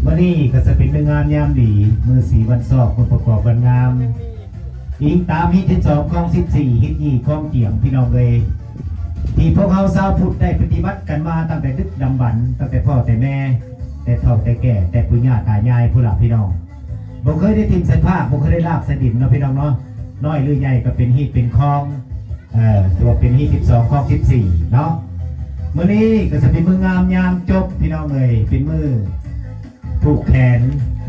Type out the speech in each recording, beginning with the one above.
ມື້ນີ້ກໍຈະເປັນມື້ງາມຍາມດີ, ມື້ສີວັນຊອກ, ມື້ປະກອບວັນງາມ, ອີງຕາມຮີດທີສອງ ຄອງສິບສີ່, ຮີດຍີ່ ຄອງຈຽງ, ພີ່ນ້ອງເອີຍ, ທີ່ພວກເຮົາຊາວພຸດໄດ້ປະຕິບັດກັນມາຕັ້ງແຕ່ດຶກດຳບັນ, ຕັ້ງແຕ່ພໍ່ແຕ່ແມ່, ແຕ່ເຖົ້າແຕ່ແກ່, ແຕ່ປູ່ຍ່າຕາຍາຍພຸ້ນລະ ພີ່ນ້ອງ. ບໍ່ເຄີຍໄດ້ຖິ້ມໃສ່ພາກ, ບໍ່ເຄີຍໄດ້ລາກໃສ່ດິນເນາະ ພີ່ນ້ອງເນາະ. ນ້ອຍຫຼືໃຫຍ່ກໍເປັນຮີດເປັນຄອງ, ເອີ ຖືວ່າເປັນຮີດສິບສອງ ຄອງສິບສີ່ເນາະ. ມື້ນີ້ກໍຈະເປັນມື້ງາມຍາມຈົບ ພີ່ນ້ອງເອີຍ, ເປັນມື້ຜູກແຂນ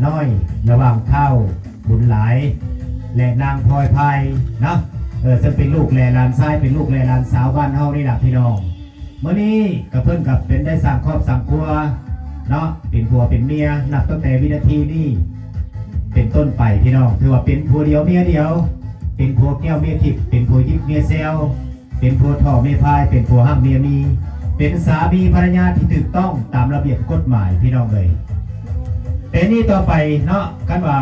ນ້ອຍລະຫວ່າງທ້າວບຸນຫຼາຍ ແລະ ນາງພອຍພາຍເນາະ, ເຊິ່ງເປັນລູກແລະຫຼານຊາຍ, ເປັນລູກແລະຫຼານສາວບ້ານເຮົານີ້ລະ ພີ່ນ້ອງ. ມື້ນີ້ກໍເພິ່ນກໍເປັນໄດ້ສ້າງຄອບສ້າງຄົວເນາະ, ເປັນຜົວເປັນເມຍ, ນັບຕັ້ງແຕ່ວິນາທີນີ້ເປັນຕົ້ນໄປ ພີ່ນ້ອງ, ຖືວ່າເປັນຜົວດຽວເມຍດຽວ, ເປັນຜົວແກ້ວເມຍທິບ, ເປັນຜົວຢິບເມຍແຊວ, ເປັນຜົວທໍ່ເມຍພາຍ, ເປັນຜົວຮັ່ງເມຍມີ, ເປັນສາມີພັນລະຍາທີ່ຖືກຕ້ອງຕາມລະບຽບກົດໝາຍ ພີ່ນ້ອງເອີຍ. ແຕ່ນີ້ຕໍ່ໄປເນາະ, ຄັນວ່າ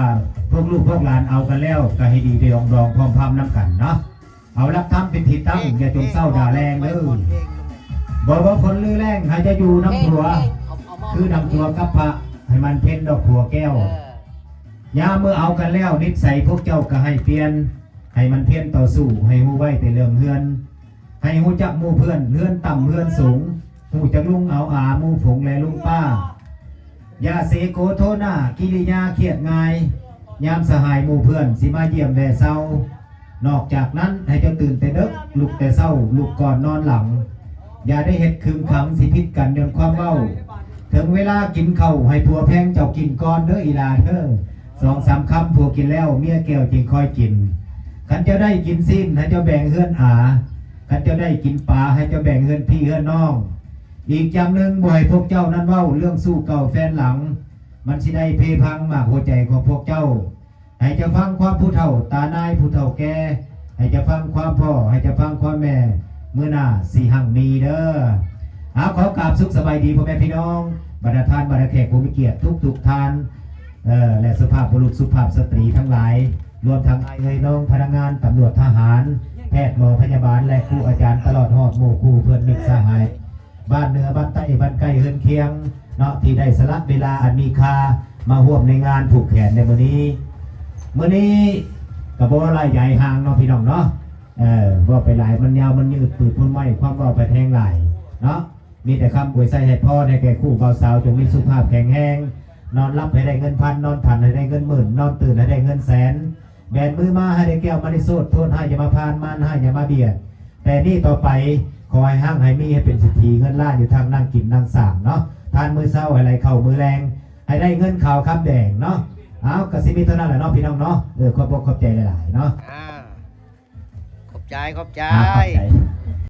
ພວກລູກພວກຫຼານເອົາກັນແລ້ວ, ກໍໃຫ້ດີໄດ້ດອງໆ ພ້ອມພຳນຳກັນເນາະ. ເອົາຫຼັກທຳເປັນທີ່ຕັ້ງ, ຢ່າຈົ່ມເຊົ້າດ່າແລງເດີ. ບໍ່ວ່າຝົນຫຼືແລ້ງ, ໃຫ້ເຈົ້າຢູ່ນຳຜົວ, ຄືດັ່ງຕົວກັບພະ, ໃຫ້ມັນເພັນດອກຜົວແກ້ວ. ຍາມເມື່ອເອົາກັນແລ້ວ, ນິດໄສພວກເຈົ້າກໍໃຫ້ປ່ຽນ, ໃຫ້ມັນພຽນຕໍ່ສູ້, ໃຫ້ຮູ້ໄວ້ແຕ່ເລື່ອງເຮືອນ, ໃຫ້ຮູ້ຈັກໝູ່ເພື່ອນ, ເຮືອນຕ່ຳເຮືອນສູງ, ຮູ້ຈັກລຸງເອົາອາ, ໝູ່ຝູງ ແລະ ລຸງປ້າ. ຢ່າເສໂກໂທໜ້າ, ກິລິຍາຄຽດງ່າຍ, ຍາມສະຫາຍໝູ່ເພື່ອນຊິມາຢ້ຽມແວ່ເຊົາ. ນອກຈາກນັ້ນ, ໃຫ້ເຈົ້າຕື່ນແຕ່ເດິກ, ລຸກແຕ່ເຊົ້າ, ລຸກກ່ອນນອນຫຼັງ. ຢ່າໄດ້ເຮັດຄຶງຂັງ, ຊິຜິດກັນຍ້ອນຄວາມເວົ້າ. ເຖິງເວລາກິນເຂົ້າ, ໃຫ້ຜົວແພງເຈົ້າກິນກ່ອນເດີອີ່ຫຼ້າເດີ. ສອງສາມຄຳຜົວກິນແລ້ວ, ເມຍແກ້ວຈຶ່ງຄ່ອຍກິນ. ຄັນເຈົ້າໄດ້ກິນຊີ້ນ, ໃຫ້ເຈົ້າແບ່ງເຮືອນອາ. ຄັນເຈົ້າໄດ້ກິນປາ, ໃຫ້ເຈົ້າແບ່ງເຮືອນພີ່ເຮືອນນ້ອງ. ອີກຢ່າງໜຶ່ງ, ບໍ່ໃຫ້ພວກເຈົ້ານັ້ນເວົ້າເລື່ອງຊູ້ເກົ່າແຟນຫຼັງ. ມັນຊິໄດ້ເພພັງໝາກຫົວໃຈຂອງພວກເຈົ້າ. ໃຫ້ເຈົ້າຟັງຄວາມຜູ້ເຖົ້າ, ຕານາຍຜູ້ເຖົ້າແກ່. ໃຫ້ເຈົ້າຟັງຄວາມພໍ່, ໃຫ້ເຈົ້າຟັງຄວາມແມ່. ມື້ໜ້າຊິຮັ່ງມີເດີ. ເອົາ ຂໍກາບສຸກສະບາຍດີພໍ່ແມ່ພີ່ນ້ອງ, ບັນດາທ່ານ ບັນດາແຂກຜູ້ມີກຽດທຸກໆທ່ານ, ເອີ ແລະ ສຸພາບບຸລຸດ ສຸພາບສະຕຣີທັງຫຼາຍ, ລວມທັງອ້າຍເອີຍນ້ອງ, ພະນັກງານ, ຕຳຫຼວດ, ທະຫານ, ແພດ, ໝໍ, ພະຍາບານ ແລະ ຄູອາຈານ, ຕະຫຼອດຮອດໝູ່ຄູ່ເພື່ອນມິດສະຫາຍ ບ້ານເໜືອບ້ານໃຕ້ ບ້ານໃກ້ເຮືອນຄຽງເນາະ ທີ່ໄດ້ສະລະເວລາອັນມີຄ່າມາຮ່ວມໃນງານຜູກແຂນໃນມື້ນີ້. ມື້ນີ້ກໍບໍ່ຫຼາຍໃຫຍ່ຫ່າງເນາະ ພີ່ນ້ອງເນາະ, ເອີ ເວົ້າໄປຫຼາຍມັນຍາວມັນຍືດ ປືດພຸ້ນໄມ້ ຄວາມເວົ້າໄປແຮງຫຼາຍເນາະ. ມີແຕ່ຄຳອວຍໄຊໃຫ້ພອນໃຫ້ແກ່ຄູ່ບ່າວສາວ ຈົ່ງມີສຸຂະພາບແຂງແຮງ, ນອນຫຼັບໃຫ້ໄດ້ເງິນພັນ, ນອນຝັນໃຫ້ໄດ້ເງິນໝື່ນ, ນອນຕື່ນໃຫ້ໄດ້ເງິນແສນ, ແບນມືມາໃຫ້ໄດ້ແກ້ວມະນີໂຊດ, ໂທດຮ້າຍຢ່າມາຜ່ານ, ມານຮ້າຍຢ່າມາບຽດ. ແຕ່ນີ້ຕໍ່ໄປ ຂໍໃຫ້ຮັ່ງໃຫ້ມີ, ໃຫ້ເປັນເສດຖີເງິນລ້ານຢູ່ທາງນັ່ງກິນນັ່ງສ້າງເນາະ. ທານມື້ເຊົ້າໃຫ້ໄຫຼເຂົ້າມື້ແລງ, ໃຫ້ໄດ້ເງິນຂາວຄຳແດງເນາະ. ເອົາ ກໍຊິມີເທົ່ານັ້ນແຫຼະເນາະ ພີ່ນ້ອງເນາະ. ເອີ ຂອບອົກຂອບໃຈຫຼາຍໆເນາະ. ອ່າ ຂອບໃຈ ຂອບໃຈ ອ່າ ຂອບໃຈ.